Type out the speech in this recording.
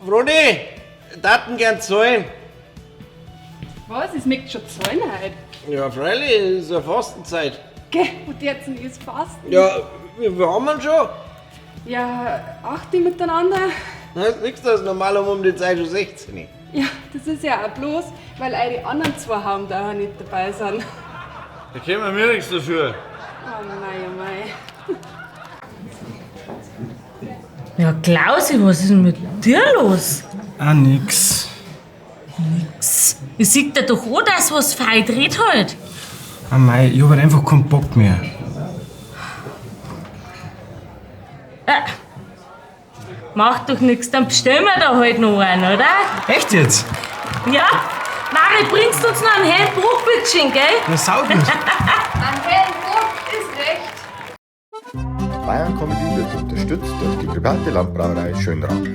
Vroni, Daten gern zahlen. Was? Ich möchte schon zahlen heute. Ja, freilich, ist ja Fastenzeit. Geh, wo der denn ist Fasten? Ja, wie viel haben wir schon? Ja, 8 miteinander. Das ist nichts, das ist normal um die Zeit schon 16. Ja, das ist ja auch bloß, weil eure anderen zwei haben da auch nicht dabei sind. Da können wir nichts dafür. Oh mei, oh mei. Ja, Klausi, was ist denn mit dir los? Ah, nix. Nix. Ich sehe dir doch auch das, was fei dreht halt. Ah, mei, ich hab halt einfach keinen Bock mehr. Macht doch nix, dann bestellen wir da halt noch einen, oder? Echt jetzt? Ja? Mari, bringst du uns noch einen hellen Bruch, bitteschön, gell? Na, saugut. Ein hellen Bruch ist recht. Bayern Comedy wird unterstützt durch die private Landbrauerei Schönrath.